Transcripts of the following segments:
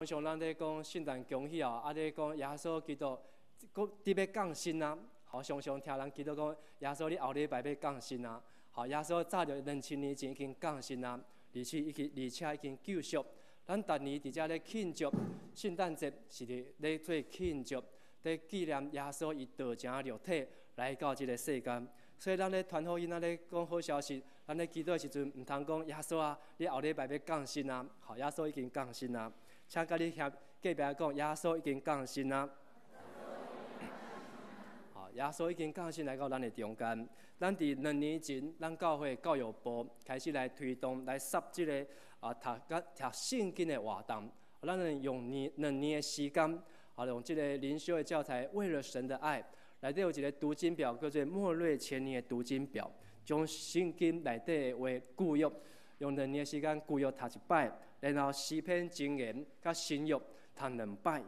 像咱咧講聖誕恭喜哦，啊咧講耶穌基督閣佇欲降生啊，好，常常聽人祈禱講耶穌你後禮拜欲降生啊，好，耶穌早就2000年前已經降生啊，而且已經救贖。咱逐年佇遮咧慶祝聖誕節，是佇咧做慶祝，咧紀念耶穌伊道成肉體來到這個世間。所以咱咧傳福音，咱咧講好消息，咱咧祈禱的時陣，毋通講耶穌啊，你後禮拜欲降生啊，好，耶穌已經降生啊。請佮你兄隔壁講，耶穌已經降生啊！好，耶穌已經降生來到咱的中間。咱佇2年前，咱教會教育部開始來推動來設這个讀佮讀聖經的活動。咱用兩年的時間，用這個靈修的教材《為了神的愛》，內底有一個讀經表，叫做莫瑞前年的讀經表，將聖經內底的話舊約，用兩年的時間舊約讀一擺，然後詩篇、箴言佮新約讀兩擺。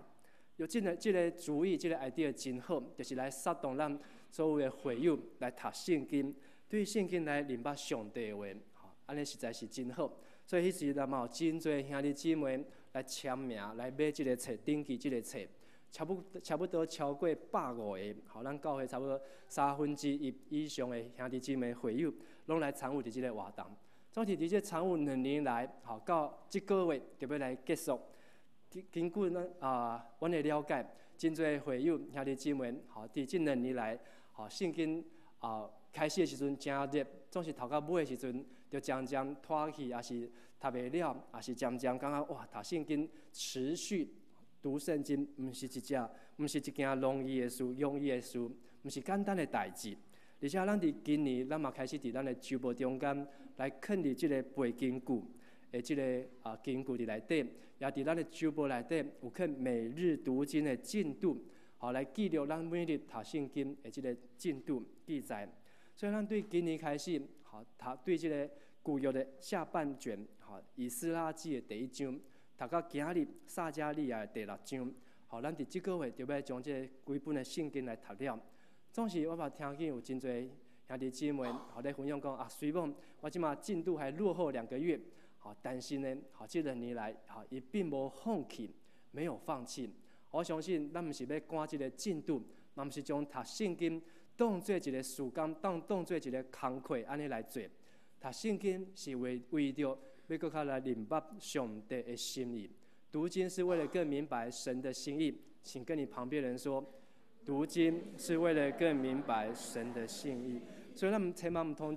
有這個主意，這個 idea 真好，就是來煽動咱所有的會友來讀聖經，對聖經來明白上帝的話，吼，按呢實在是真好。所以彼時嘛有真濟兄弟姊妹來簽名來買這个冊，登記這个冊，差不多超過150个，吼，咱教會差不多三分之一以上的兄弟姊妹會友，攏來參與佇這个活動。總是佇這參與兩年來，吼，到這个月就欲來結束。根據咱阮的了解，真濟會友兄弟姊妹，吼，佇這兩年來，吼，聖經開始的時陣誠熱，總是讀到尾的時陣，就漸漸拖去，抑是讀袂了，抑是漸漸感覺哇，讀聖經持續讀聖經，毋是一件容易的事，容易的事，毋是簡單的代誌。而且咱佇今年，咱嘛開始佇咱的週報中間來囥佇這個背經句的這个經句佇內底，也佇咱的週報內底有囥每日讀經的進度，好來記錄咱每日讀聖經的這个進度記載。所以咱對今年開始，好讀對這个舊約的下半卷，好以斯拉記的第一章，讀到今日撒迦利亞的第六章，好，咱佇這个月就欲將這規本的聖經來讀了。總是我嘛聽見有真濟兄弟姊妹，好咧分享講啊，雖罔我這馬進度還落後2個月，好，但是呢，好這兩年來，好伊並無放棄，沒有放棄。我相信咱毋是欲趕這个進度，嘛毋是將讀聖經當做一个時間，當做一个工課按呢來做。讀聖經是為著欲閣較來明白上帝的心意。讀經是為了更明白神的心意，請跟你旁邊人說，讀經是為了更明白神的心意，所以咱千萬毋通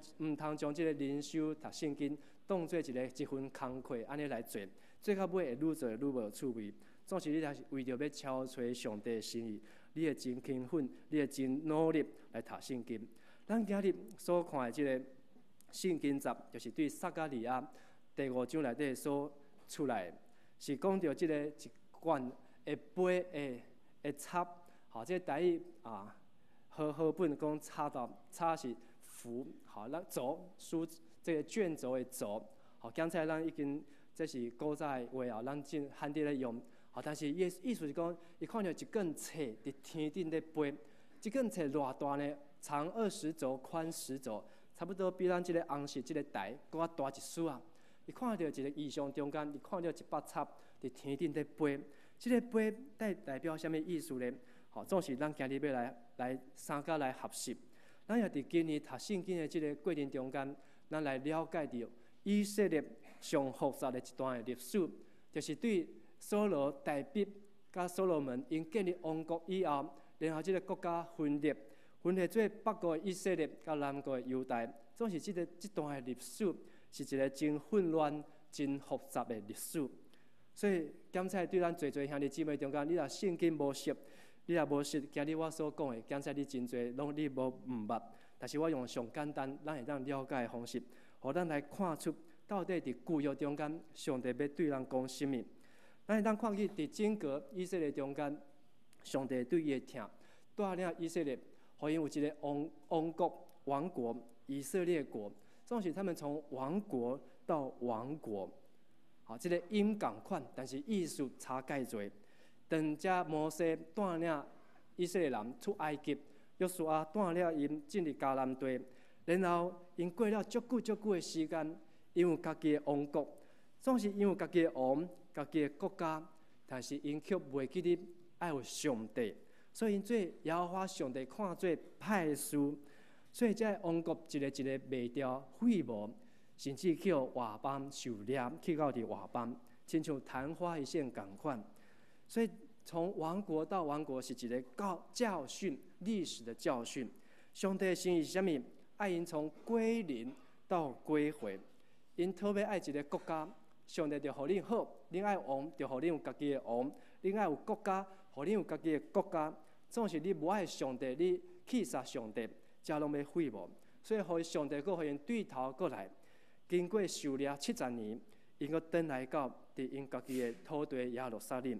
將這个靈修讀聖經當做一份工課按呢來做，做到尾會愈做愈無趣味。總是你若是為著欲超揣上帝的心意，你會真勤奮，你會真努力來讀聖經。咱今日所看的這个聖經節，就是對撒迦利亞第五章內底所出來的，是講著這个一卷會飛的冊。好，這个台語啊，和合本講冊到冊是符，好，咱軸書這个卷軸的軸，好，剛才咱已經這是古早的話啊，咱真罕佇咧用，好，但是伊的意思是講，伊看著一卷冊佇天頂咧飛，這卷冊偌大呢？長20肘，寬十肘，差不多比咱這个紅色這个台閣較大一絲仔。伊看著一个異象中間，伊看著一百冊佇天頂咧飛，這个飛代表啥物意思呢？好，總是咱今日欲來相佮來學習。咱也佇今年讀聖經的這个過程中間，咱來了解著以色列上複雜的一段的歷史，就是對掃羅、大衛佮所羅門𪜶建立王國以後，然後這个國家分裂，分裂做北國以色列佮南國猶大，總是這段的歷史是一个真混亂、真複雜的歷史。所以，剛才對咱濟濟兄弟姊妹中間，你若聖經無熟，你若無熟，今日我所講的，剛才你真濟攏你無毋捌。但是我用上簡單，咱會當了解的方式，予咱來看出到底佇舊約中間，上帝欲對咱講啥物。咱會當看見佇整個以色列中間，上帝對伊的疼，帶領以色列，予𪜶有一个王國王國以色列國，總是他們從王國到亡國。好，這个音仝款，但是意思差蓋濟。當遮摩西帶領以色列人出埃及，約書亞帶領𪜶進入迦南地，然後𪜶過了足久足久的時間，𪜶有家己的王國，總是𪜶有家己的王、家己的國家。但是𪜶卻袂記得愛有上帝，所以𪜶做耶和華上帝看做歹事，所以這个王國一个一个滅掉廢無，甚至去予外邦受掠，去到佇外邦，親像曇花一現仝款。所以從王國到王國是一个教訓，歷史的教訓。上帝的心意是啥物？愛𪜶從歸零到歸回，𪜶討欲愛一个國家，上帝就予恁好，恁愛王就予恁有家己的王，恁愛有國家，予恁有家己的國家。總是你無愛上帝，你棄殺上帝，遮攏欲廢無。所以，予上帝閣予𪜶對頭過來，經過受掠70年，𪜶閣轉來到佇𪜶家己的土地耶路撒冷。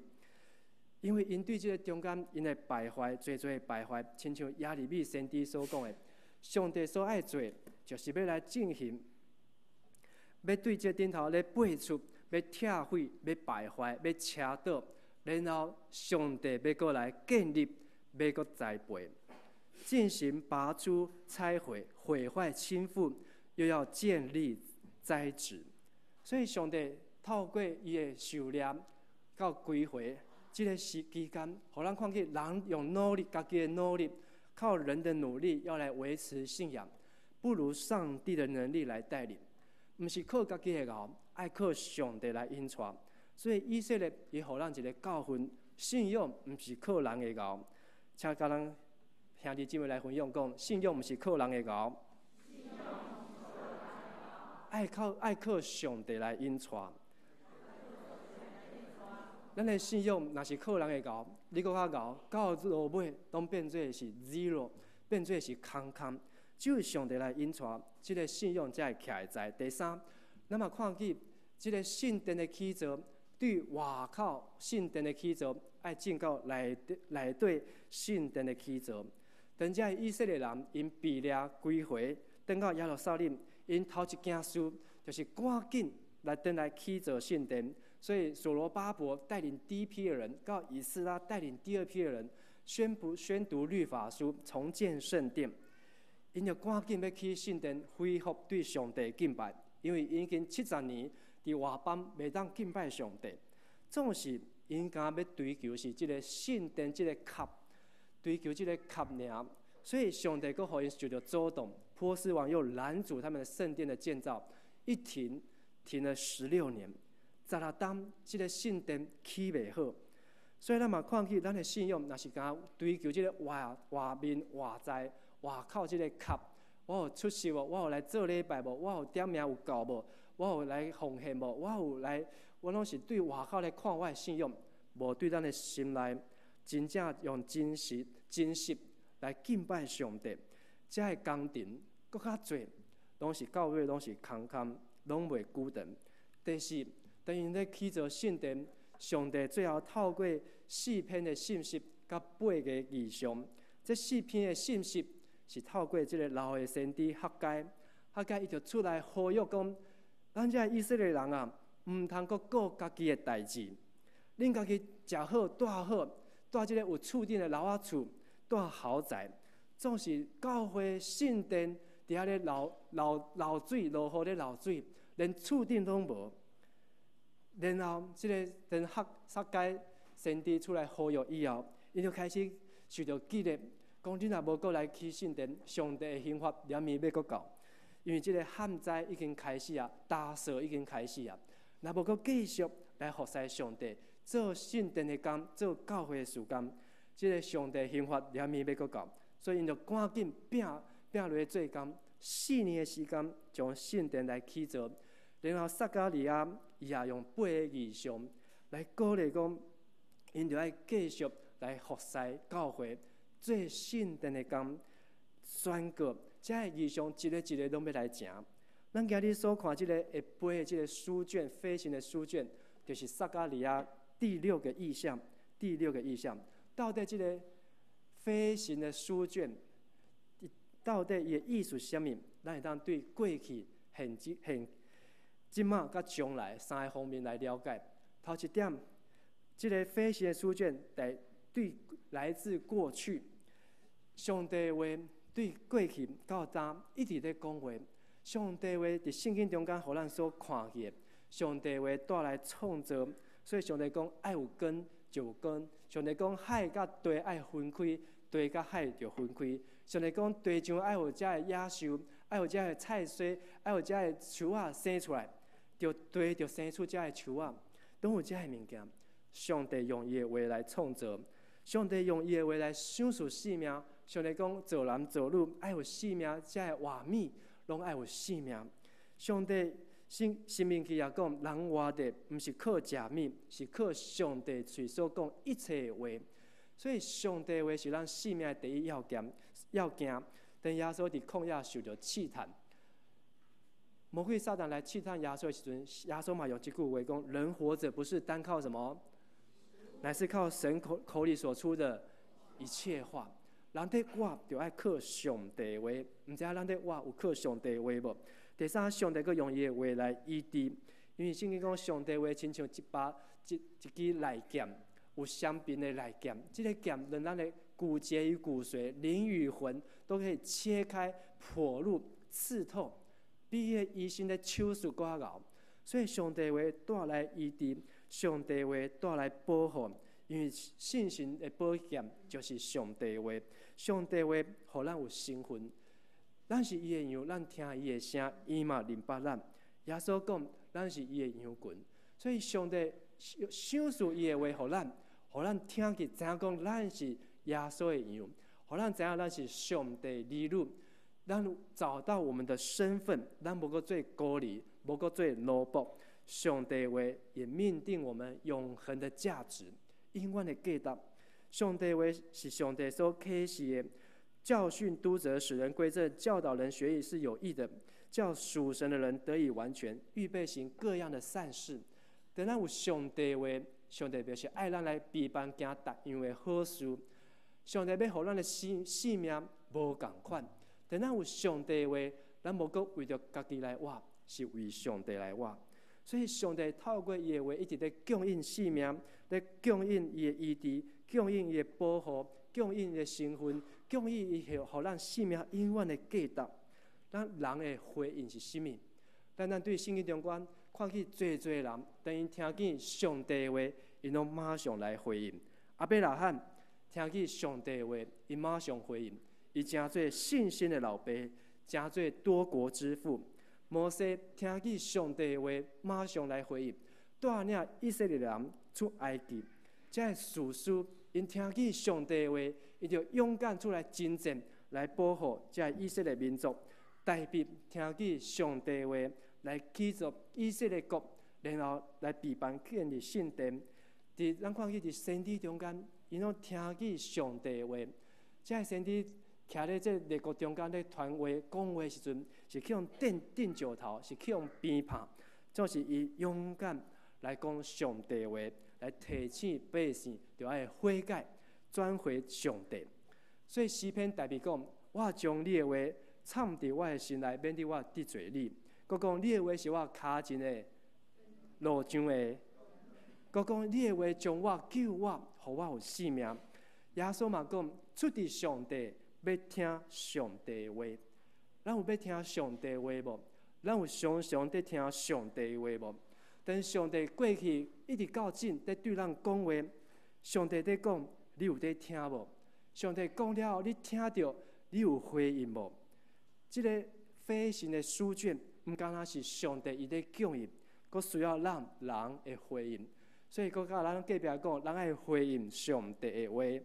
因為𪜶對這个中間，𪜶的敗壞，濟濟的敗壞，親像耶利米先知所講的，上帝所愛做，就是欲來進行，欲對這頂頭咧拔出，欲拆毀，欲敗壞，欲車倒，然後上帝欲閣來建立，欲閣栽培，進行拔出、拆毀、毀壞、傾覆，又要建立、栽植。所以上帝透過伊的受掠到歸回。這个時期間，予咱看見人用努力，家己的努力，靠人的努力要來維持信仰，不如上帝的能力來帶領。毋是靠家己的𠢕，愛靠上帝來引帶。所以以色列伊予咱一个教訓：信仰毋是靠人的𠢕。請佮咱兄弟姊妹來分享講，信仰毋是靠人的𠢕，愛靠上帝來引帶。咱的信仰若是靠人的𠢕，你閣較𠢕，到落尾攏變做是 zero，變做是空空。只有上帝來引帶，這个信仰才會徛會在。第三，咱嘛看見這个聖殿的起造，對外口聖殿的起造，愛進到內內底聖殿的起造。當這以色列人𪜶被掠歸回，轉到耶路撒冷，𪜶頭一件事就是趕緊來轉來起造聖殿。所以所羅巴伯帶領第一批的人，到以斯拉帶領第二批的人，宣布宣讀律法書，重建聖殿。𪜶就趕緊欲起聖殿，恢復對上帝敬拜，因為已經70年佇外邦袂當敬拜上帝。總是𪜶敢欲追求是這个聖殿這个殼，追求這个殼爾。所以上帝閣予𪜶受著阻擋，波斯王又攔阻他們的聖殿的建造，一停停了16年。16冬，這个聖殿起袂好，所以咱嘛看見咱的信仰，若是敢追求這个外外面外在外口這个殼，我有出席無？我有來做禮拜無？我有點名有到無？我有來奉獻無？我有來，我攏是對外口來看我的信仰，無對咱的心內真正用真實真實來敬拜上帝，這个工程閣較濟，攏是到尾攏是空空，攏袂久長。第四，當𪜶咧起造聖殿，上帝最後透過四篇的信息，佮八个異象。這四篇的信息是透過這个老的先知哈該，哈該伊就出來呼籲講：咱這以色列人啊，毋通閣顧家己的代誌，恁家己食好蹛好，蹛這个有厝頂的樓仔厝，蹛豪宅，總是教會聖殿佇遐咧漏漏漏水，落雨咧漏水，連厝頂攏無。然後，這个等哈該先知出來呼籲以後，𪜶就開始受著激勵，講恁若無閣來起聖殿，上帝的刑罰連綿欲閣到，因為這个旱災已經開始啊，大雪已經開始啊。若無閣繼續來服侍上帝，做聖殿的工，做教會的事工，這个上帝刑罰連綿欲閣到，所以𪜶就趕緊拚拚落做工，4年的時間將聖殿來起造。然後撒迦利亞伊也用八個異象來鼓勵講，𪜶著愛繼續來服侍教會，做聖殿的工，宣告這个異象一个一个攏欲來成。咱今日所看這个會飛的這个書卷，飛行的書卷，就是撒迦利亞第六個異象。第六個異象，到底這个飛行的書卷，到底伊的意思是啥物？咱會當對過去、現今、現這馬佮將來三个方面來了解。頭一點，這个飛行的書卷，來對來自過去，上帝話對過去到今一直咧講話。上帝話佇聖經中間，予咱所看見的，上帝話帶來創造，所以上帝講愛有光就有光。上帝講海佮地愛分開，地佮海就分開。上帝講地上愛有遮的野獸，愛有遮的菜蔬，愛有遮的樹仔生出來，就地就生出遮的樹仔，攏有遮的物件。上帝用伊的話來創造，上帝用伊的話來賞賜生命。上帝講造男造女愛有生命，遮的活物攏愛有生命。上帝申命記也講，人活著毋是靠食物，是靠上帝喙所講一切的話。所以上帝話是咱生命的第一要件。要件。當耶穌佇曠野受著試探，魔鬼撒旦來試探耶穌的時陣，耶穌嘛用這句話講：人活著不是單靠什麼，乃是靠神口口裡所出的一切話。人佇活就愛靠上帝話，毋知影咱佇活有靠上帝話無？第三，上帝閣用伊的話來醫治，因為聖經講上帝話親像一把一一支利劍，有雙柄的利劍。這个劍讓咱的骨節與骨髓、靈與魂都可以切開、剖入、刺透，比彼個醫生的手術閣較𠢕。所以上帝話帶來醫治，上帝話帶來保護。因為信心的寶劍就是上帝話，上帝話予咱有身份。咱是伊的羊，咱聽伊的聲，伊嘛認捌咱。耶穌講，咱是伊的羊群，所以上帝賞賜伊的話予咱，予咱聽見知影講咱是耶穌的羊，予咱知影咱是上帝兒女，咱找到我們的身份，咱無閣做孤兒，無閣做奴僕。上帝話也命定我們永恆的價值，永遠的價值。上帝話是上帝所啟示的。教訓督責，使人歸正，教導人學義是有益的，叫屬神的人得以完全，預備行各樣的善事。當咱有上帝話，上帝就是愛咱來備辦行逐樣的好事。上帝欲予咱的生命無仝款。當咱有上帝話，咱無閣為著家己來活，是為上帝來活。所以上帝透過伊的話，一直咧供應生命，咧供應伊的醫治，供應伊的保護，供應伊的身份，供應伊予咱生命永遠的價值。咱人的回應是啥物？咱對聖經中間看見濟濟人，當𪜶聽見上帝話，𪜶攏馬上來回應。亞伯拉罕聽見上帝話，伊馬上回應，伊成做信心的老爸，成做多國之父。摩西聽見上帝話，馬上來回應，帶領以色列人出埃及。這个士師，𪜶聽見上帝話，伊就勇敢出來征戰，來保護這个以色列民族。大衛聽見上帝話，來起造以色列國，然後來備辦建立聖殿。佇咱看見佇先知中間，𪜶攏聽見上帝話，這个先知徛咧這列國中間咧傳話講話時陣，是去予釘釘石頭，是去予鞭拍，就是伊勇敢來講上帝話，來提醒百姓，著愛悔改，轉回上帝。所以詩篇大衛講：我將你的話藏佇我的心內，免得我得罪你。閣講你的話是我跤前的路上的。閣講你的話將我救我，予我有性命。耶穌嘛講，出佇上帝，欲聽上帝話。咱有欲聽上帝話無？咱有常常佇聽上帝話無？當上帝過去一直到今佇對咱講話，上帝佇講，你有佇聽無？上帝講了後，你聽著，你有回應無？這个飛行的書卷，毋敢若是上帝伊佇供應，閣需要咱人的回應。所以，閣佮咱隔壁講，咱愛回應上帝的話。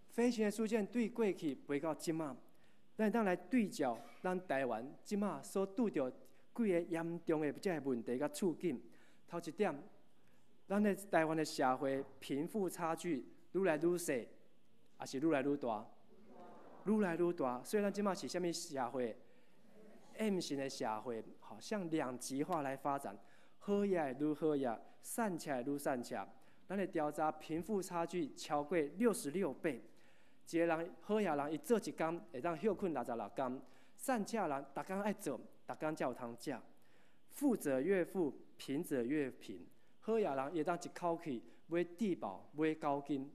飛行的書卷對過去飛到這馬，咱會當來對照咱台灣這馬所拄著幾个嚴重的這个問題佮處境。頭一點，咱的台灣的社會貧富差距愈來愈細，抑是愈來愈大？愈來愈大。所以咱這馬是啥物社會？M 型的社會，好向兩極化來發展，好額愈好額，散赤愈散赤。咱的調查貧富差距超過66倍。一个人好額人，伊做一工會當歇睏66工；散赤人，逐工愛做，逐工才有通食。富者越富，貧者越貧。好額人伊會當一口氣買帝寶、買九斤，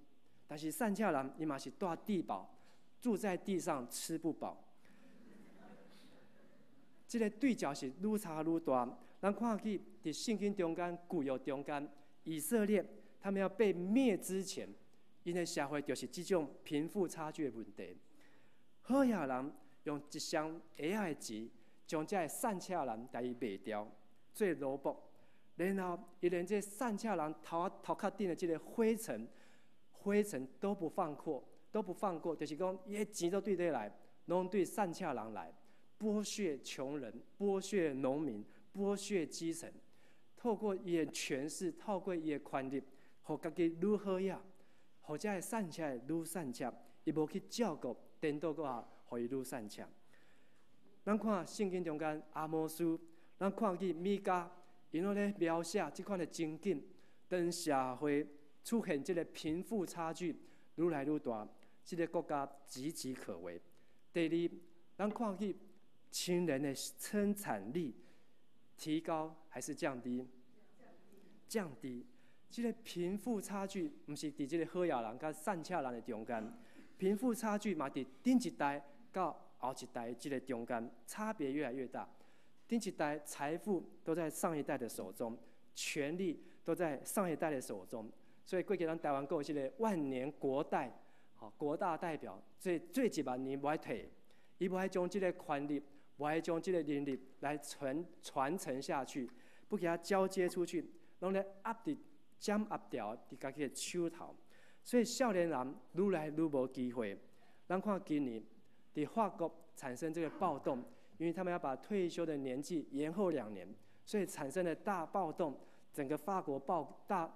但是散赤人伊嘛是蹛地堡，住在地上吃不飽。這个對照是愈差愈大。咱看見佇聖經中間、舊約中間，以色列他們要被滅之前，𪜶的社會就是這種貧富差距的問題。好額人用一雙鞋仔的錢，將這个散赤人共伊賣掉，做奴僕。然後，伊連這散赤人頭殼頂的這个灰塵，灰塵都不放過，都不放過，就是講，伊的錢都對佗來，攏對散赤人來，剝削窮人，剝削農民，剝削基層。透過伊的權勢，透過伊的權力，予家己愈好額，予這个散赤的愈散赤，伊無去照顧，顛倒過來，予伊愈散赤。咱看聖經中間阿摩司，咱看見米迦。𪜶攏咧描寫這款的情景，當社會出現這个貧富差距愈來愈大，這个國家岌岌可危。第二，咱看見青年的生產力提高還是降低？降低。這个貧富差距毋是佇這个好額人佮散赤人的中間，貧富差距嘛佇頂一代到後一代這个中間差別越來越大。頂一代財富都在上一代的手中，權力都在上一代的手中，所以過去咱台灣閣有這个萬年國代，吼國大代表，做一萬年無愛退，伊無愛將這个權力，無愛將這个能力來傳承下去，不給他交接出去，攏咧壓佇掌握牢佇家己的手頭，所以少年人愈來愈無機會。咱看今年佇法國產生這个暴動。因為他們要把退休的年紀延後2年，所以產生了大暴動，整個法國暴大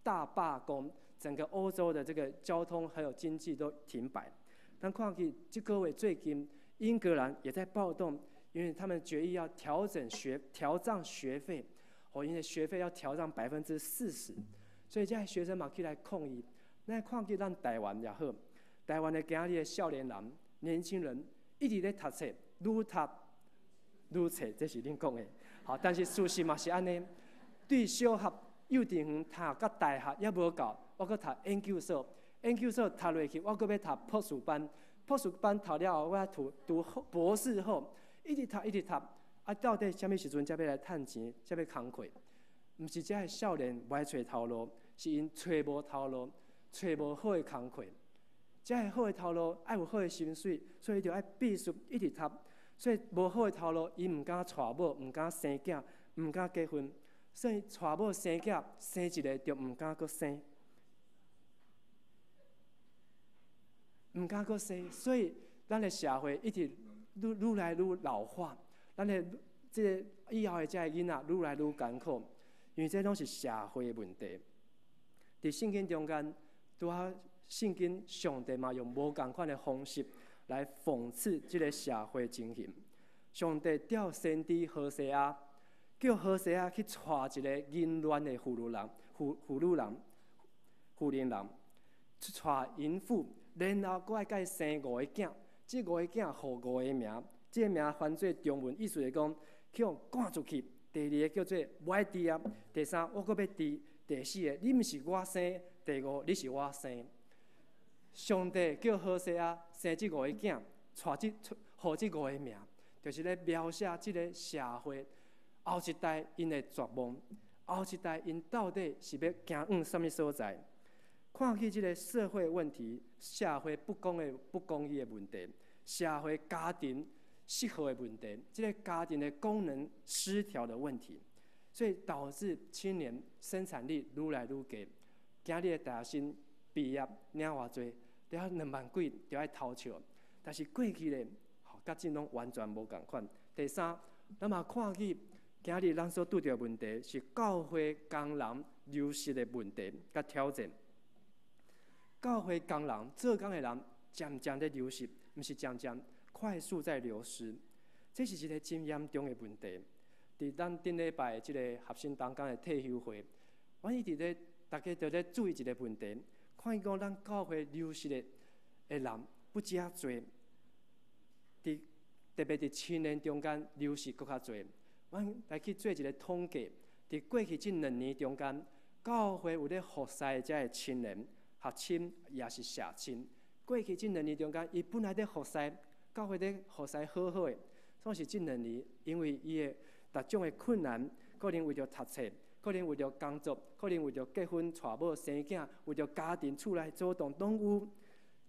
大罷工，整個歐洲的這個交通還有經濟都停擺。咱看見這個月最近英格蘭也在暴動，因為他們決議要調整學調漲學費，哦，因為學費要調漲40%，所以這學生嘛起來抗議。咱看見咱台灣也好，台灣的今仔日的少年人、年輕人一直咧讀冊，愈讀愈冊，這是恁講的，好，但是事實嘛是按呢。對小學、幼稚園讀到大學猶無夠，我閣讀研究所，研究所讀落去，我閣欲讀博士班，博士班讀了後，我愛讀讀博士後，一直讀一直讀，啊，到底啥物時陣才欲來趁錢，才欲工課？毋是這个少年無愛揣頭路，是𪜶揣無頭路，揣無好的工課。這个好的頭路愛有好的薪水，所以就愛必須一直讀。所以無好的頭路，伊毋敢娶某，毋敢生囝，毋敢結婚。所以娶某生囝，生一个就毋敢閣生，毋敢閣生。所以咱的社會一直愈來愈老化，咱的這个以後的這个囡仔愈來愈艱苦，因為這攏是社會的問題。佇聖經中間，拄好聖經上帝嘛用無仝款的方式來諷刺這个社會情形。上帝調先知何西阿，叫何西阿去娶一个淫亂的婦女人、婦婦女人、婦人人，去娶淫婦，然後閣愛共伊生五个囝，這五个囝予五个名，這个名翻做中文，意思是講去予趕出去。第二个叫做無愛治啊，第三我閣欲治，第四个你毋是我生，第五你是我生。上帝叫何西阿生這五个囝，娶這予這五个名，就是咧描寫這个社會後一代𪜶的絕望，後一代𪜶到底是欲行往啥物所在？看見這个社會問題、社會不公的不公義的問題、社會家庭失和的問題，這个家庭的功能失調的問題，所以導致青年生產力愈來愈低。今日的大學生畢業領偌濟，了2萬幾就愛偷笑，但是過去咧，佮這攏完全無仝款。第三，咱嘛看見今日咱所拄著的問題是教會工人流失的問題佮挑戰。教會工人做工的人漸漸咧流失，毋是漸漸快速在流失，這是一个真嚴重的問題。佇咱頂禮拜這个合心同工的退休會，阮一直咧，大家都咧注意一个問題，看見講咱教會流失的人不止遐濟，佇特別佇青年中間流失閣較濟。阮來去做一个統計，佇過去這2年中間，教會有咧服侍的這个青年、學青也是社青。過去這兩年中間，伊本來咧服侍，教會咧服侍好好的，總是這兩年因為伊的各種的困難，可能為著讀冊，可能為著工作，可能為著結婚、娶某、生囝，為著家庭厝內走動，攏有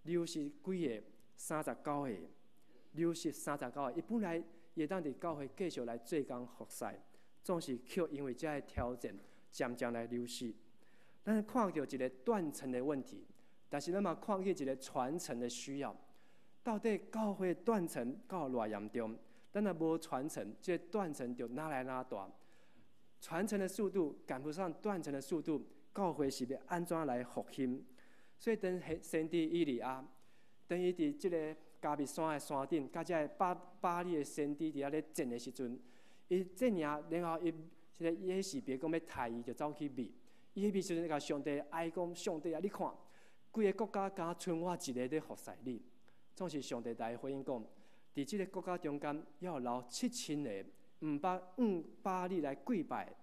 流失幾个？三十九個，流失三十九個。伊本來會當佇教會繼續來做工服侍，總是卻因為這个挑戰，漸漸來流失。咱看著一个斷層的問題，但是咱嘛看見一个傳承的需要。到底教會斷層到偌嚴重？咱若無傳承，這个斷層就愈來愈大。傳承的速度趕不上斷層的速度，教會是欲按怎來復興？所以當先知以利亞，當伊佇這个迦密山的山頂，佮這个巴力的先知佇遐咧戰的時陣，伊戰贏，然後伊這个耶洗別講欲刣伊，就走去覕。伊彼時陣共上帝哀講：上帝啊，你看，規个國家敢賰我一个咧服侍你。總是上帝來回應講，佇這个國家中間猶留7000個毋捌向巴力來跪拜，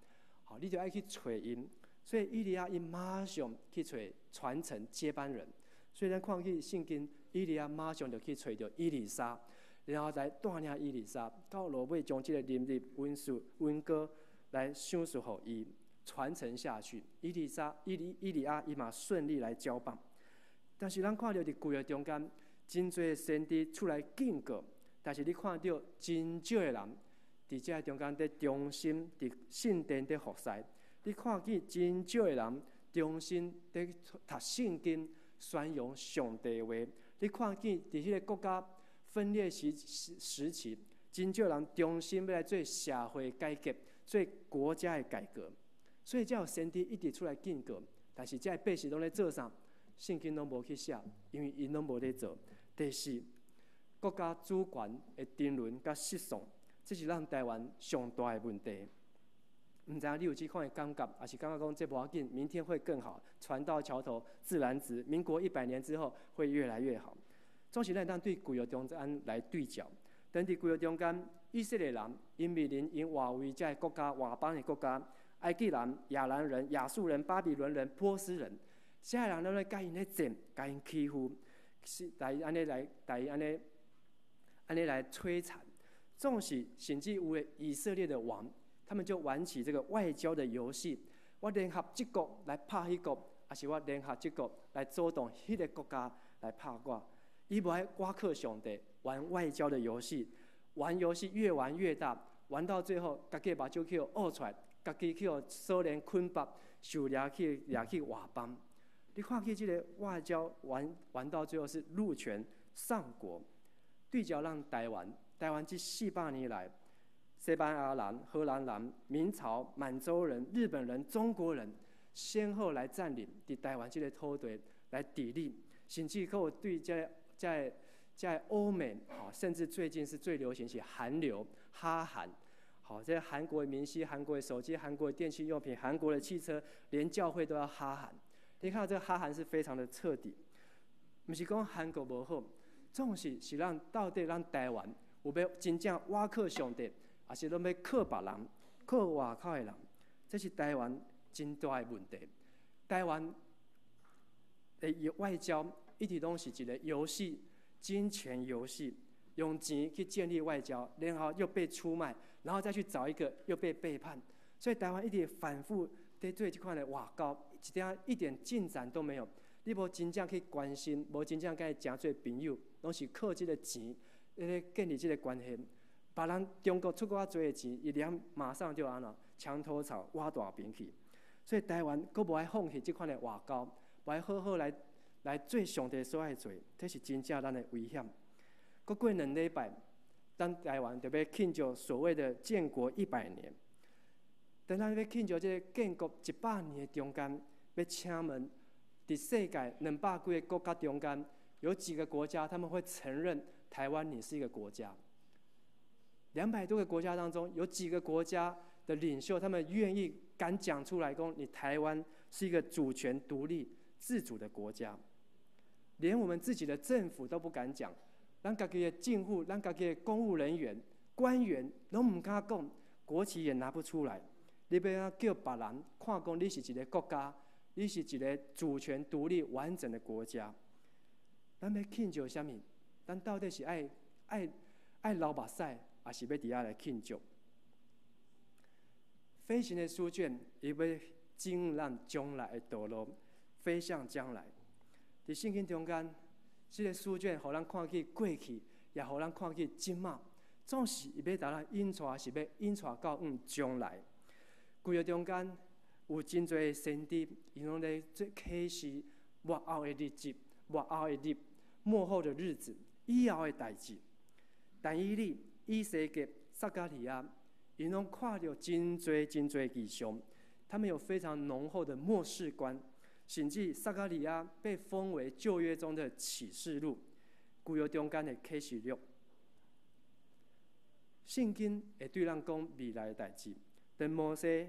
吼，你就愛去揣𪜶。所以以利亞伊馬上去揣傳承接班人。所以咱看見聖經，以利亞馬上就去揣著以利沙，然後來帶領以利沙到落尾將這个能力、恩賜、恩膏來賞賜予伊，傳承下去。以利沙、以利亞伊嘛順利來交棒。但是咱看著佇舊約中間，真濟先知出來警告，但是你看著真少的人佇這中間佇忠心佇聖殿佇服侍，你看見真少的人忠心佇讀聖經、宣揚上帝話。你看見佇彼个國家分裂時期，真少人忠心欲來做社會改革、做國家的改革。所以才有先知一直出來警告，但是這个百姓攏咧做啥？聖經攏無去寫，因為𪜶攏無咧做。第四，國家主權的沉淪佮失喪，這是咱台灣上大的問題。毋知影你有這款的感覺，抑是感覺講這無要緊，明天會更好。船到橋頭自然直，民國100年之後會越來越好。總是咱當對舊約中間來對照，當佇舊約中間，以色列人𪜶面臨𪜶外圍這个國家外邦的國家，埃及人、亞蘭人、亞述人、巴比倫人、波斯人，這个人攏咧共𪜶咧戰，共𪜶欺負，是來按呢來，來按呢按呢來摧殘。縱使甚至有的以色列的王，他們就玩起這個外交的遊戲。我聯合這國來拍彼國，抑是我聯合這國來阻擋彼个國家來拍我。伊無愛倚靠上帝，玩外交的遊戲，玩遊戲越玩越大，玩到最後，家己目睭去予挖出來，家己去予蘇聯捆綁，受掠去掠去外邦。你看見這个外交玩玩到最後是鹿權喪國，對照咱台灣，台灣這400年來，西班牙人、荷蘭人、明朝、滿洲人、日本人、中國人，先後來佔領佇台灣這个土地來治理，甚至閣有對這个在歐美，吼，甚至最近是最流行是韓流、哈韓，好，這韓國的明星、韓國的手機、韓國的電器用品、韓國的汽車，連教會都要哈韓。你看這個哈韓是非常的徹底，毋是講韓國無好，總是是咱到底咱台灣有欲真正倚靠上帝，抑是攏欲靠別人、靠外口的人，這是台灣真大的問題。台灣的外交一直攏是一个遊戲，金錢遊戲，用錢去建立外交，然後又被出賣，然後再去找一個又被背叛，所以台灣一直反覆佇做這款的外交，一點一點進展都沒有。你無真正去關心，無真正共伊誠做朋友，攏是靠這个錢咧建立這个關係。別人中國出較濟的錢，伊連馬上就按怎牆頭草挖大邊去。所以台灣閣無愛放棄這款的外交，無愛好好來做上帝所愛做，這是真正咱的危險。閣過2禮拜，咱台灣就欲慶祝所謂的建國一百年。當咱欲慶祝這个建國一百年的中間，欲請問，佇世界200幾个國家中間，有幾個國家他們會承認台灣你是一個國家？200多個國家當中，有幾個國家的領袖，他們願意敢講出來，講你台灣是一個主權獨立自主的國家？連我們自己的政府都不敢講，咱家己的政府、咱家己的公務人員、官員攏毋敢講，國旗也拿不出來。你欲按怎叫別人看講你是一个國家，你是一个主權獨立完整的國家？咱欲慶祝啥物？咱到底是愛流目屎，抑是欲佇遐來慶祝？飛行的書卷，伊欲指引咱將來的道路，飛向將來。佇聖經中間，這个書卷予咱看見過去，也予咱看見這馬，總是伊欲共咱引帶，是欲引帶到往將來。舊約中間有真濟先知，伊攏咧做啟示末後的日子，末後的日，末後的日子，以後的代誌。但以理、以西結、撒迦利亞，𪜶攏看著真濟真濟異象，他們有非常濃厚的末世觀，甚至撒迦利亞被封為舊約中的啟示錄，舊約中間的啟示錄。聖經會對咱講未來的代誌。當摩西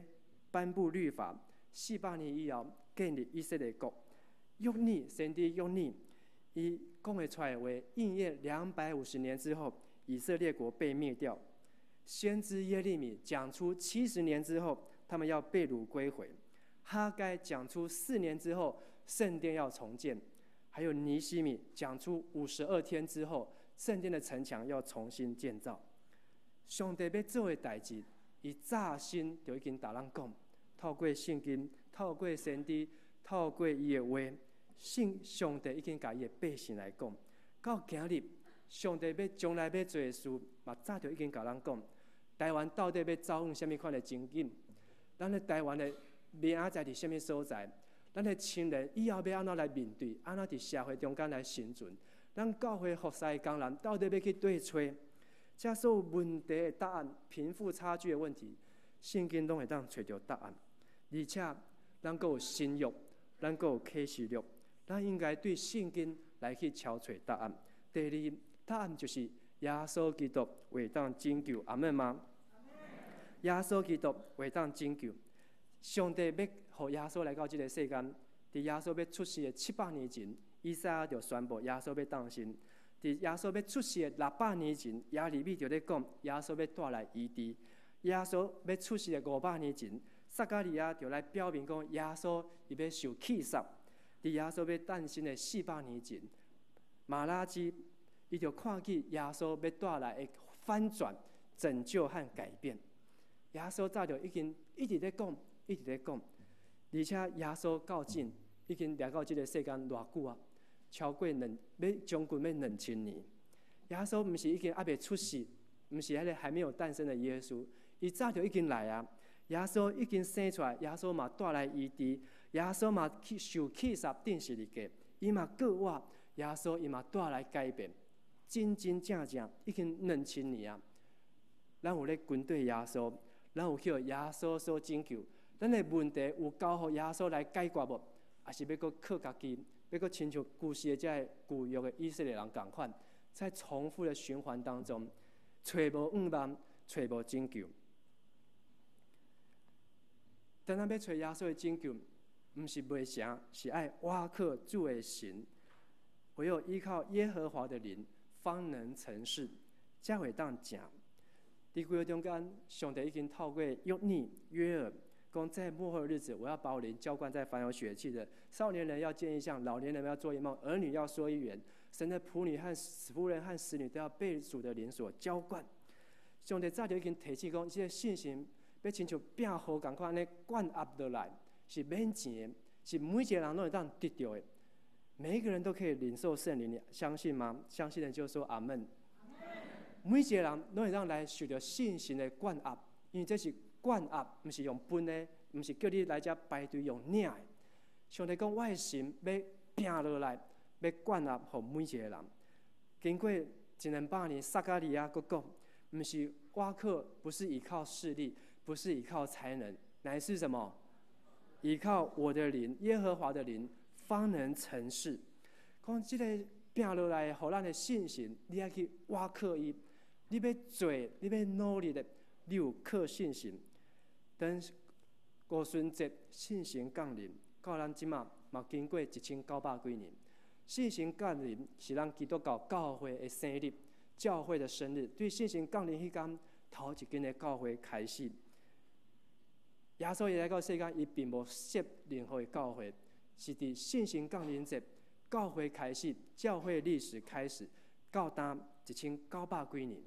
頒布律法400年以後，建立以色列國。約珥先知約珥，伊講會出來的話，應驗250年之後，以色列國被滅掉。先知耶利米講出70年之後，他們要被擄歸回。哈該講出4年之後，聖殿要重建。還有尼希米講出52天之後，聖殿的城牆要重新建造。上帝欲做的代誌，伊早先就已經共咱講，透過聖經，透過先知，透過伊的話，聖上帝已經共伊的百姓來講。到今日，上帝欲將來欲做的事，嘛早就已經共咱講。台灣到底欲走向啥物款的前景？咱的台灣的明仔載佇啥物所在？咱的青年以後欲按怎來面對？按怎佇社會中間來生存？咱教會服侍的工人到底欲去佗揣？這所有問題的答案，貧富差距的問題，聖經攏會當揣著答案。而且，咱閣有新約，咱閣有啟示錄，咱應該對聖經來去搜揣答案。第二，答案就是耶穌基督會當拯救，阿們嗎？耶穌基督會當拯救。上帝欲予耶穌來到這个世間，佇耶穌欲出世的700年前，以賽亞就宣布耶穌欲誕生。佇耶穌欲出世的600年前，耶利米就咧講耶穌欲帶來醫治。耶穌欲出世的500年前，撒迦利亞就來表明講耶穌伊欲受棄殺。佇耶穌欲誕生的400年前，瑪拉基伊就看見耶穌欲帶來的翻轉、拯救和改變。耶穌早就已經一直咧講，一直咧講，而且耶穌到今已經來到這个世間偌久啊？超過兩，欲將近欲2000年。耶穌毋是已經猶未出世，毋是彼个還沒有誕生的耶穌，伊早就已經來啊。耶穌已經生出來，耶穌嘛帶來醫治，耶穌嘛去受棄殺釘十字架，伊嘛復活，耶穌伊嘛帶來改變，真真正正已經2000年啊。咱有咧跟隨耶穌，咱有予耶穌所拯救，咱的問題有交予耶穌來解決無？抑是欲閣靠家己？欲閣親像舊時的這个舊約的以色列人仝款，在重複的循環當中，揣無向望，揣無拯救。當咱欲揣耶穌的拯救，毋是袂成，是愛倚靠主的神。唯有依靠耶和華的靈，方能成事，才會當成。佇舊約中間，上帝已經透過約珥、約珥，講在末後的日子，我要把我靈澆灌在凡有血氣的少年人要見異象，老年人要做異夢，兒女要說預言。神的僕女和僕人和使女都要被主的靈所澆灌。上帝早就已經提醒講，這个聖神欲親像餅予仝款按呢灌壓落來，是免錢的，是每一个人攏會當得著的。每一個人都可以領受聖靈，你相信嗎？相信的就說阿門。每一个人攏會當來受著聖神的灌壓，因為這是灌壓，毋是用分的，毋是叫你來遮排隊用領的。上帝講，我的神欲拚落來，欲灌壓予每一个人。經過一兩百年，撒迦利亞閣講，毋是倚靠，不是依靠勢力，不是依靠才能，乃是什麼？依靠我的靈，耶和華的靈，方能成事。講這个拚落來，予咱的信心，你愛去倚靠伊。你欲做，你欲努力的，你有靠信心。等五旬節聖神降臨，到咱這馬嘛經過1900幾年。聖神降臨是咱基督教教會的生日，教會的生日。對聖神降臨彼工，頭一間的教會開始。耶穌伊來到世間，伊並無設任何的教會，是佇聖神降臨節，教會開始，教會歷史開始，到今1900幾年。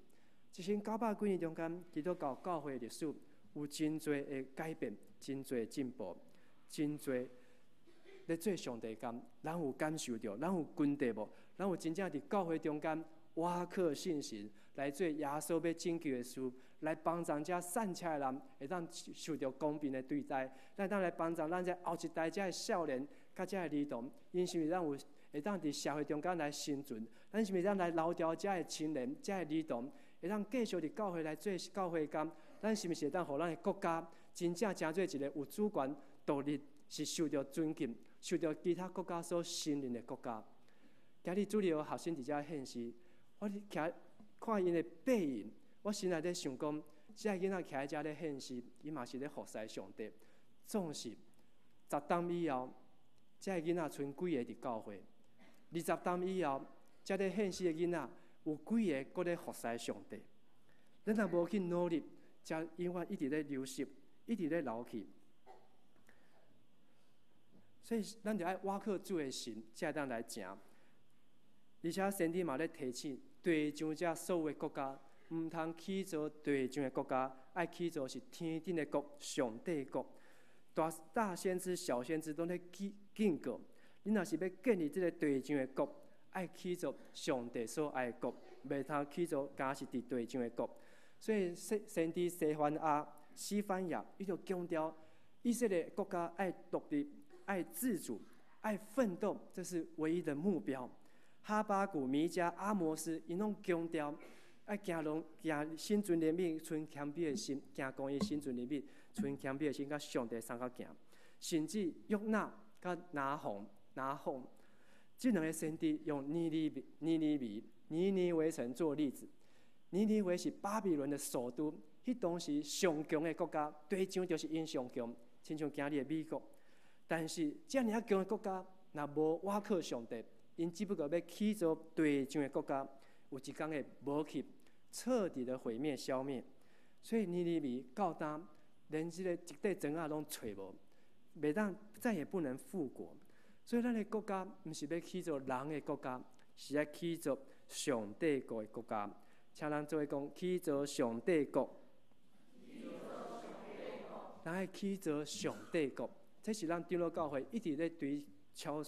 1900幾年中間，基督教教會歷史有真濟的改變，真濟進步，真濟咧做上帝工，咱有感受著，咱有跟著無？咱有真正佇教會中間倚靠信神來做耶穌欲拯救的事，來幫助遮散赤的人會當受著公平的對待，咱會當來幫助咱這後一代遮的少年，佮遮的兒童，𪜶是毋是咱有會當佇社會中間來生存？咱是毋是當來留牢遮的青年、遮的兒童，會當繼續佇教會來做教會工？咱是毋是會當予咱的國家真正成做一個有主權、獨立、是受著尊敬、受著其他國家所承認的國家？今日主日學學生佇遮獻詩，我佇徛看𪜶的背影，我心內咧想講，這个囡仔徛佇遮咧獻詩，伊嘛是咧服侍上帝。總是10冬以後，這个囡仔賰幾个佇教會？20冬以後，遮咧獻詩的囡仔有幾个閣咧服侍上帝？咱若無去努力，遮永遠一直咧流失，一直咧流去。所以，咱就愛倚靠主的神，才會當來成。而且，先知嘛咧提醒，地上遮所有的國家，毋通起造地上的國家，愛起造是天頂的國，上帝國。大大先知、小先知攏咧警告，你若是欲建立這个地上的國，愛起造上帝所愛的國，袂通起造敢是佇地上的國。所以，先知西番亞、西番雅，伊就強調以色列國家愛獨立、愛自主、愛奮鬥，這是唯一的目標。哈巴谷、彌迦、阿摩司，𪜶攏強調愛行攏行心存憐憫、存謙卑的心，行公義、心存憐憫、存謙卑的心，佮上帝相佮行。甚至約拿佮拿鴻、拿鴻，這兩个先知用尼尼微、尼尼微、尼尼微城做例子。尼尼微是巴比倫的首都，彼當時上強的國家，地上就是𪜶上強，親像今日的美國。但是遮爾仔強的國家，若無倚靠上帝，𪜶只不過欲起造地上的國家，有一天會無去，徹底的毀滅消滅。所以尼尼微到今，連這個一塊磚仔攏揣無，袂當再也不能復國。所以咱的國家毋是欲起造人的國家，是愛起造上帝國的國家。請咱做伙講，起造上帝國。咱愛起造上帝國，這是咱長老教會一直咧追求，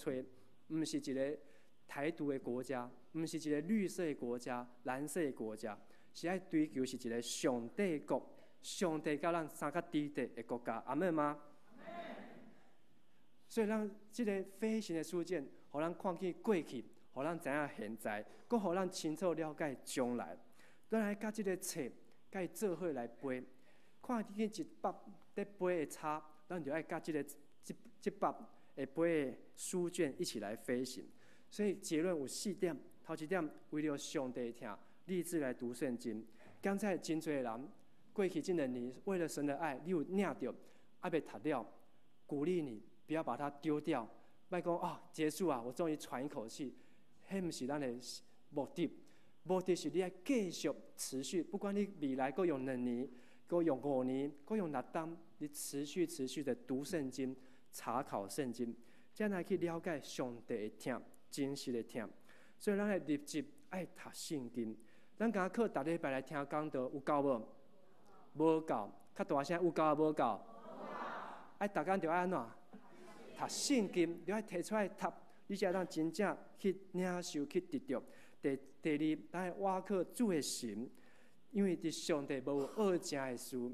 毋是一个台獨的國家，毋是一个綠色的國家、藍色的國家，是愛追求是一个上帝國，上帝佮咱相佮佇佇的國家，阿們嗎？所以，咱這个飛行的書卷，予咱看見過去，予咱知影現在，閣予咱清楚了解將來。咱來佮這个冊，佮伊做伙來飛，看見一百佇飛的叉，咱就愛佮這个這這百會飛的書卷一起來飛行。所以結論有四點，頭一點，為著上帝疼，立志來讀聖經。剛才真濟人過去這兩年，為了神的愛，你有領著，猶未讀了，鼓勵你不要把它丟掉。莫講啊，結束啊，我終於喘一口氣。彼毋是咱的目的，目的是你愛繼續持續，不管你未來閣用2年，閣用5年，閣用6冬，你持續持續的讀聖經、查考聖經，才來去了解上帝的疼，真實的疼。所以，咱愛立志愛讀聖經。咱敢若靠逐禮拜來聽講道，有夠無？無夠，較大聲，有夠無夠？愛逐工著愛按怎？讀聖經，你愛提出來讀，你才會當真正去領受、去得著。第二，咱愛倚靠主的神，因為佇上帝無惡成的事，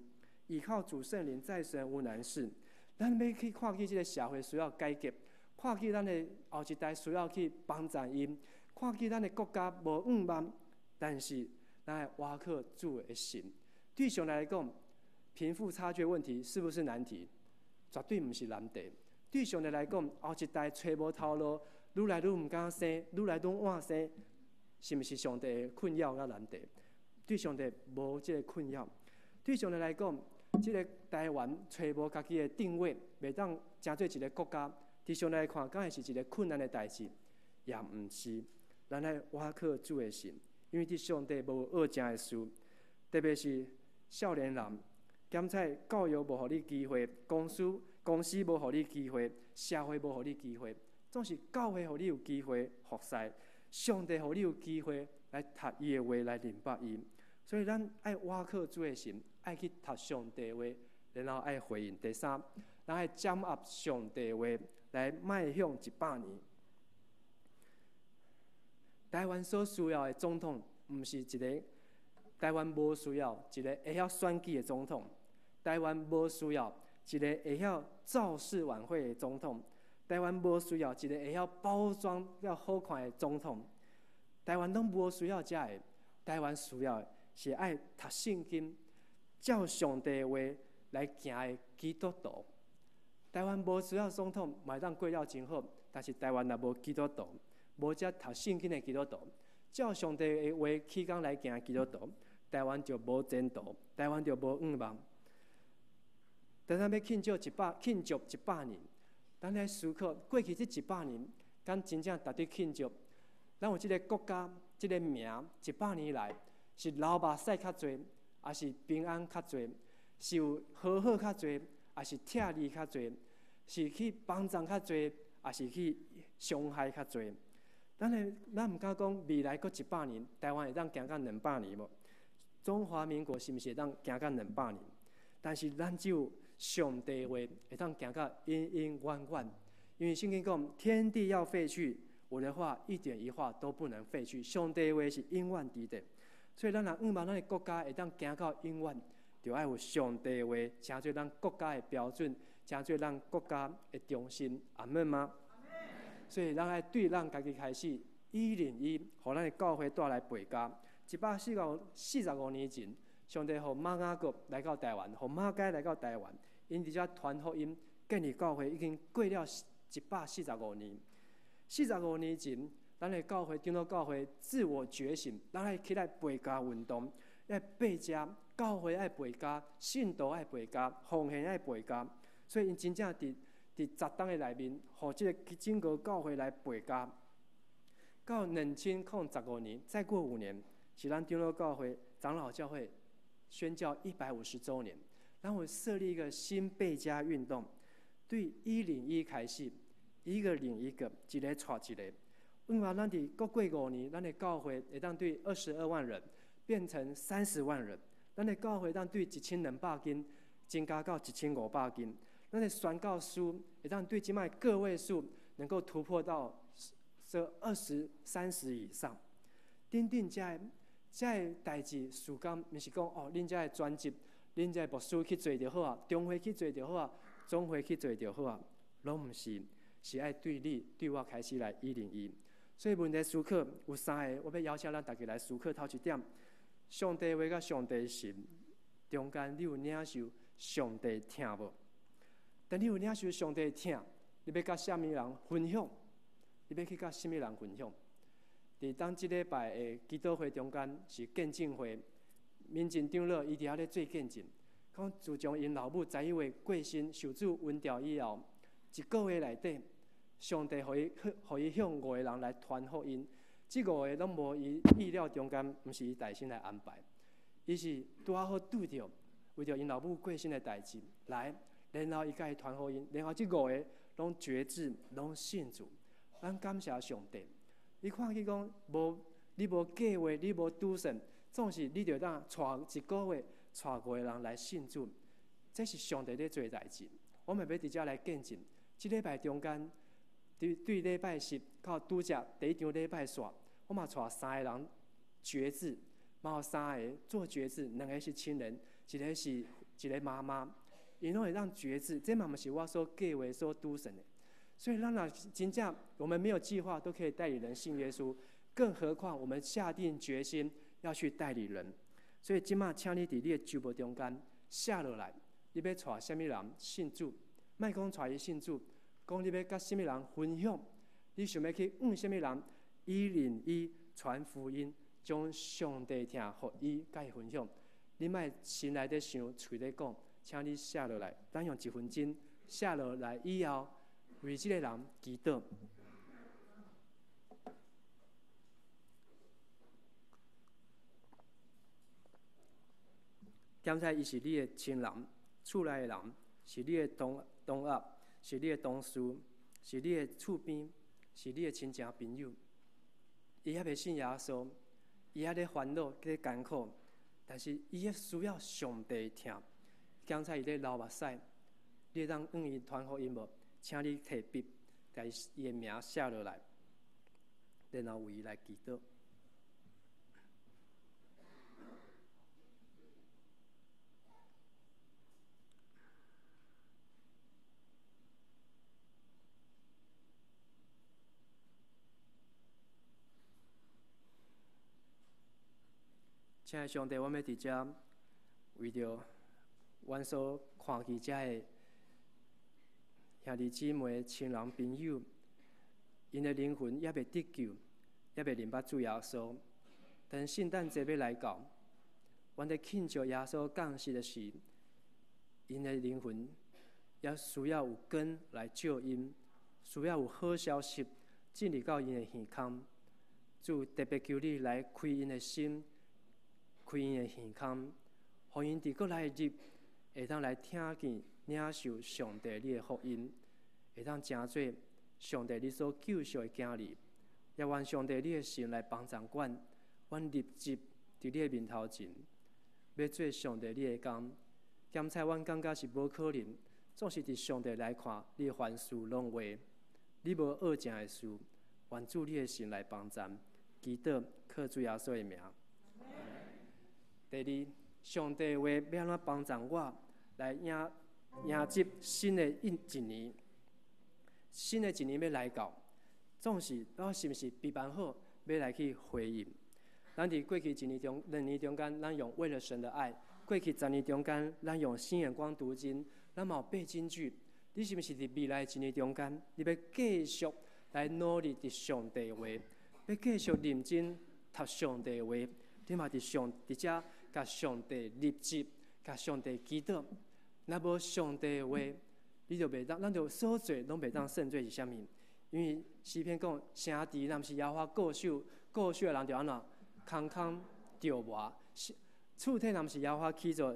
依靠主聖靈，在神無難事。咱欲去看見這个社會需要改革，看見咱的後一代需要去幫助𪜶，看見咱的國家無向望，但是咱愛倚靠主的神。對上帝來講，貧富差距問題是不是難題？絕對毋是難題。對上帝來講，後一代揣無頭路，愈來愈毋敢生，愈來愈晚生，是毋是上帝的困擾佮難題？對上帝無這个困擾。對上帝來講，這个台灣揣無家己的定位，袂當成做一个國家。佇上帝來看，敢會是一个困難的代誌？也毋是。咱愛倚靠主的神，因為佇上帝無惡成的事，特別是少年人，檢采教育無予你機會，公司無予你機會，社會無予你機會，總是教會予你有機會服侍，上帝予你有機會來讀伊的話來認捌伊。所以咱愛倚靠主的神，愛去讀上帝話，然後愛回應。第三，咱愛掌握上帝話來邁向一百年。台灣所需要的總統，毋是一个台灣無需要一个會曉選舉的總統，台灣無需要一个會曉造勢晚會的總統，台灣無需要一个會曉包裝了好看的總統，台灣攏無需要這个，台灣需要的是愛讀聖經、照上帝話來行的基督徒。台灣無需要總統，嘛會當過了真好，但是台灣若無基督徒，無遮讀聖經的基督徒，照上帝的話起工來行的基督徒，台灣就無前途，台灣就無向望。當咱欲慶祝一百年，咱來思考過去這一百年，敢真正值得慶祝？咱有這个國家，這个名，一百年來是流目屎較濟，抑是平安較濟？是有和好較濟，抑是拆離較濟？是去幫助較濟，抑是去傷害較濟？咱毋敢講未來閣一百年，台灣會當行到200年無？中華民國是毋是會當行到兩百年？但是咱只有上帝話會當行到永永遠遠。因為聖經講，天地要廢去，我的話一點一畫都不能廢去。上帝話是永遠佇的，所以咱若向望咱的國家會當行到永遠，就愛有上帝話，成做咱國家的標準，成做咱國家的中心。阿們嗎？所以咱愛對咱家己開始，一零一，予咱的教會帶來倍加。145年前，上帝予瑪雅各來到台灣，予馬偕來到台灣，𪜶佇遮傳福音，建立教會已經過了145年。四十五年前，咱的教會長老教會自我覺醒，咱愛起來倍加運動，愛倍加教會愛倍加，信徒愛倍加，奉獻愛倍加。所以𪜶真正佇10冬的內面，予這个整個教會來倍加。到2015年，再過5年，是咱長老教會、長老教會宣教150週年，然後設立一個新倍加運動，對101開始，一個領一個，一个帶一个。因為咱佇閣過五年，咱的教會會當對22萬人變成30萬人，咱的教會當對1200間增加到1500間。咱的宣教師會當對這擺個位數能夠突破到這20、30以上。等等這个這个代誌事工，毋是講哦，恁這个專職，恁這个牧師去做就好啊，中會去做就好啊，總會去做就好啊，攏毋是，是愛對你對我開始來一零一。所以問題思考有三个，我欲邀請咱逐家來思考頭一點：上帝話佮上帝心中間，你有領受上帝疼無？當你有領受上帝疼，你欲佮啥物人分享？你欲去佮啥物人分享？佇當這禮拜的祈禱會中間是見證會，民進長老伊佇遐咧做見證，講自從𪜶老母11月過身受主恩召以後，一個月內底，上帝予伊向五個人來傳福音，這五個攏無伊意料中間，毋是伊代先來安排，伊是拄仔好拄著，為著𪜶老母過身的代誌來，然後伊共伊傳福音，然後這五個攏決志，攏信主，咱感謝上帝。你看見講無，你無計劃，你無賭算，總是你著當帶一個月帶五個人來信主，這是上帝咧做代誌。我嘛欲佇遮來見證，這禮拜中間，對對禮拜十到拄則第一場禮拜煞，我嘛帶三個人決志，嘛有三個做決志，兩個是親人，一個是一個媽媽，𪜶攏會當決志，這嘛毋是我所計劃、所賭算的。所以，咱若真正我們沒有計劃，都可以帶領人信耶穌，更何況我們下定決心要去帶領人。所以，這馬請你佇你的周末中間寫落來，你欲帶啥物人信主？莫講帶伊信主，講你欲佮啥物人分享？你想欲去向啥物人一零一傳福音，將上帝疼予伊佮伊分享？你莫心內咧想，喙咧講，請你寫落來，咱用一分鐘寫落來以後，為這個人祈禱。檢查伊是你的親人、厝內的人，是你的同學，是你的同事，是你的厝邊，是你的親情朋友。伊猶未信耶穌，伊猶咧煩惱、咧艱苦，但是伊需要上帝疼。剛才伊咧流目屎，你會當向伊傳福音無？請你提筆，共伊的名寫落來，然後為伊來祈禱。親愛上帝，阮欲佇遮為著阮所看見遮的兄弟姊妹、親人、朋友，𪜶的靈魂猶未得救，猶未認捌主耶穌。但聖誕節欲來到，阮咧慶祝耶穌降世的時，𪜶的靈魂也需要有光來照𪜶，需要有好消息進入到𪜶的耳空。主特別求你來開𪜶的心。開𪜶的耳孔，予𪜶佇閣來的日會當來聽見、領受上帝你的福音，會當成做上帝你所救贖的囝兒。也願上帝你的神來幫助阮，阮立志佇你的面頭前，欲做上帝你的工。檢採阮感覺是無可能，總是佇上帝來看，你凡事攏會，你無惡成的事。願主你的神來幫助，祈禱靠主耶穌的名。第二，上帝話欲按怎幫助我來迎迎接新的一一年？新的一年欲來到，總是我是毋是備辦好欲來去回應？咱佇過去一年中、兩年中間，咱用為了神的愛；過去十年中間，咱用新眼光讀經，咱嘛有背金句。你是毋是佇未來一年中間，你欲繼續來努力佇上帝話，欲繼續認真讀上帝話？你嘛佇上佇遮共上帝立志，共上帝祈禱。若無上帝的話，你就袂當，咱就所做攏袂當算做是啥物？因為詩篇講，城池若毋是耶和華固守，固守的人就按怎空空著磨；厝體若毋是耶和華起造，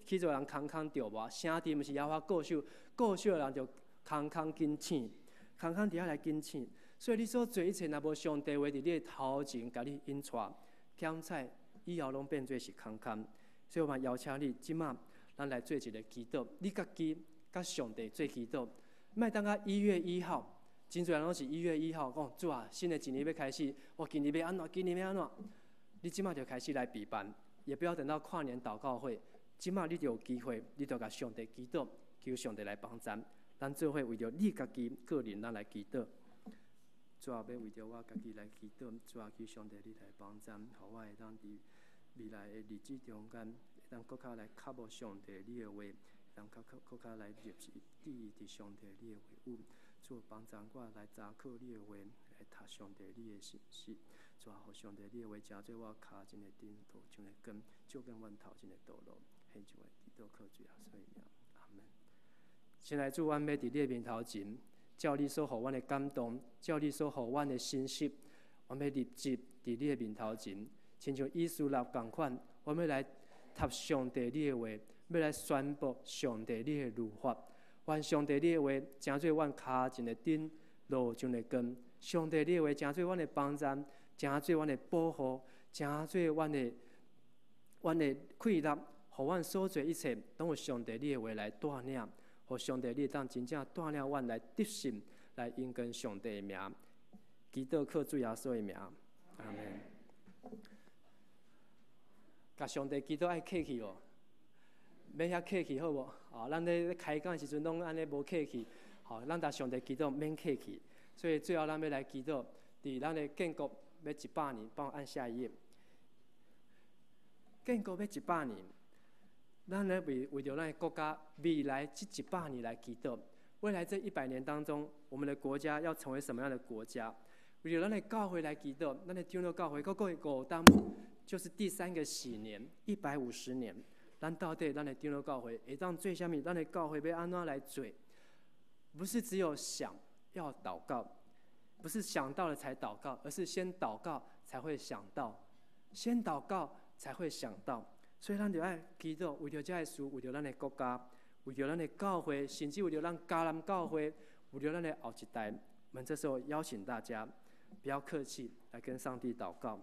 起造人空空著磨；城池毋是耶和華固守，固守的人就空空警醒，空空佇遐來警醒。所以你所做一切，若無上帝話佇你的頭前，共你引帶。檢採以後攏變做是空空，所以我嘛邀請你，這馬咱來做一个祈禱，你家己佮上帝做祈禱，莫等到一月一號，真濟人攏是一月一號講主啊，新的一年欲開始，我今年欲按怎，今年欲按怎，你這馬就開始來備辦，也不要等到跨年禱告會，這馬你就有機會，你就共上帝祈禱，求上帝來幫贊，咱做伙為著你家己個人，咱來祈禱。主啊，欲為著我家己來祈禱，主啊，求上帝你來幫贊，予我會當佇未來的日子中間，會當閣較來靠慕上帝你的話，會當較閣閣較來入意佇上帝你的話語。主幫贊我來查考你的話，來讀上帝你的信息。主啊，予上帝你的話成做我跤前的燈，路上的光，照見阮頭前的道路。獻上的祈禱靠主耶穌的名，阿門。親愛主，阮欲佇你的面頭前。照你所予阮的感動，照你所予阮的信息，阮欲立志佇你的面頭前，親像以斯拉仝款，阮欲來讀上帝你的話，欲來宣布上帝你的律法。願上帝你的話成做阮跤前的燈，路上的光。上帝你的話成做阮的幫贊，成做阮的保護，成做阮的阮的氣力，予阮所做一切，攏有上帝你的話來帶領。予上帝，你會當真正帶領阮來得勝，來榮光上帝的名。祈禱靠主耶穌的名，阿門。共上帝祈禱愛客氣無？免遐客氣好無？哦，咱咧開講的時陣攏按呢無客氣，吼，咱共上帝祈禱免客氣。所以最後咱欲來祈禱，佇咱的建國欲一百年，幫我按下一頁。建國欲一百年。咱咧為為著咱的國家未來這一百年來祈禱。未來這一百年當中，我們的國家要成為什麼樣的國家？為著咱的教會來祈禱，咱的長老教會閣過五冬，就是第三個禧年，150年。咱到底咱的長老教會會當做啥物？咱的教會欲按怎來做？不是只有想要禱告，不是想到了才禱告，而是先禱告才會想到，先禱告才會想到。所以咱就愛祈禱，為著這个事，為著咱的國家，為著咱的教會，甚至為著咱迦南教會，為著咱的後一代。我們這時候邀請大家，不要客氣，來跟上帝禱告。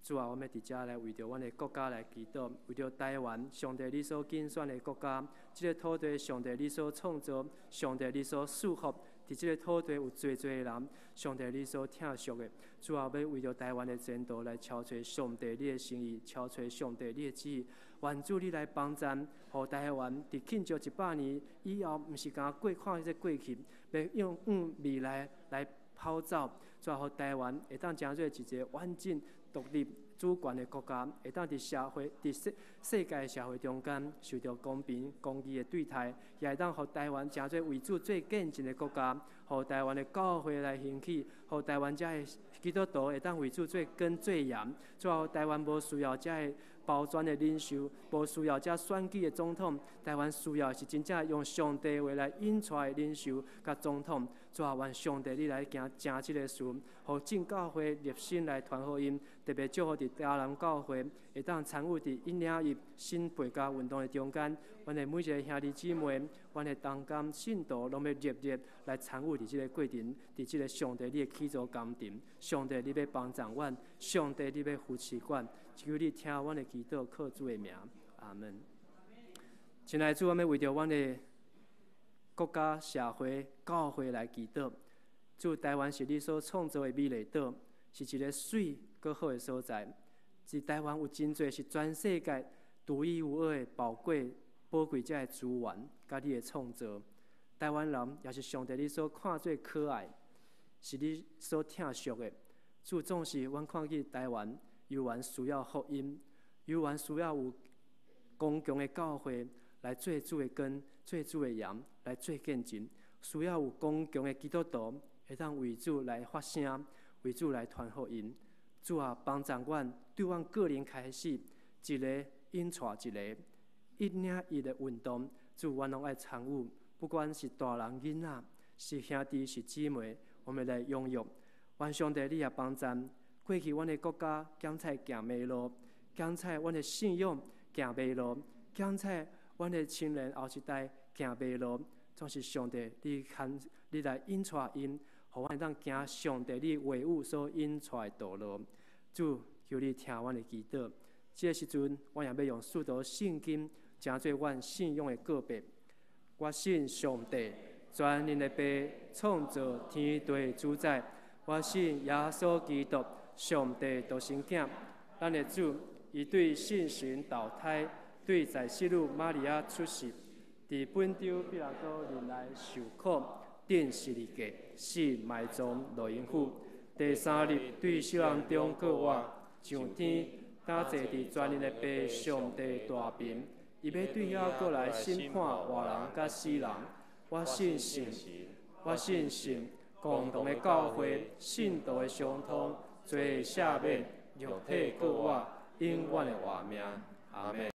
主啊，阮欲佇遮來為著阮的國家來祈禱，為著台灣，上帝你所揀選的國家，這个土地上帝你所創造，上帝你所賜福，佇這个土地有濟濟的人，上帝你所疼惜的。主啊，欲為著台灣的前途來敲揣上帝你的心意，敲揣上帝你的旨意。願主你來幫贊，予台灣佇慶祝100年以後，毋是干焦過看這過去，欲用往未來來跑走，主啊，予台灣會當成做一个完整獨立主權的國家，會當佇社會、佇世界社會中間受著公平、公義的對待，也會當予台灣成做為主做見證的國家，予台灣的教會來興起，予台灣遮的基督徒會當為主做光做鹽，主啊，予台灣無需要遮的包裝的領袖，無需要遮選舉的總統，台灣需要的是真正用上帝話來引帶的領袖佮總統。主啊，願上帝你來行成這个事，予眾教會熱心來傳福音，特別祝福佇嘉南教會會當參與佇一領一新背家運動的中間，阮的每一个兄弟姊妹，阮的同工信徒，攏欲熱烈來參與佇這个過程，佇這个上帝你的起造工程，上帝你欲幫助阮，上帝你欲扶持阮，求你聽阮的祈禱，靠主的名，阿門。親愛的主，阮欲為著阮的國家、社會、教會來祈禱。主，台灣是你所創造的美麗島，是一个媠閣好的所在。佇台灣有真濟是全世界獨一無二的寶貴、寶貴這个資源，佮你的創造。台灣人也是上帝你所看做可愛，是你所疼惜的。主，總是阮看見台灣猶原需要福音，猶原需要有剛強的教會來做主的光、做主的鹽，來做見證。需要有剛強的基督徒會當為主來發聲，為主來傳福音。主啊，幫助阮，對阮個人開始，一个引帶一个，一領一的運動，主，阮攏愛參與。不管是大人囡仔，是兄弟是姊妹，我們來踴躍。願上帝你也幫贊。過去阮的國家檢採行迷路，檢採阮的信仰行迷路，檢採阮的青年後一代行迷路，總是上帝你牽你來引帶𪜶，予阮會當行上帝你話語所引帶的道路。主，求你聽阮的祈禱。這个時陣，我也欲用使徒信經，成做阮信仰的告白。我信上帝，全能的父，創造天地主宰。我信耶穌基督，上帝獨生囝，咱的主，伊對聖神投胎，對在聖女瑪利亞出世，佇本丟彼拉多任內受苦，釘十字架，死埋葬落陰府。第三日對死人中復活，上天，擔坐佇全能的父上帝大爿。伊欲對遐閣來審判活人佮死人。我信神，我信神，共同的教會，聖徒的相通，罪的赦免，肉體復活，永遠的活命。阿門。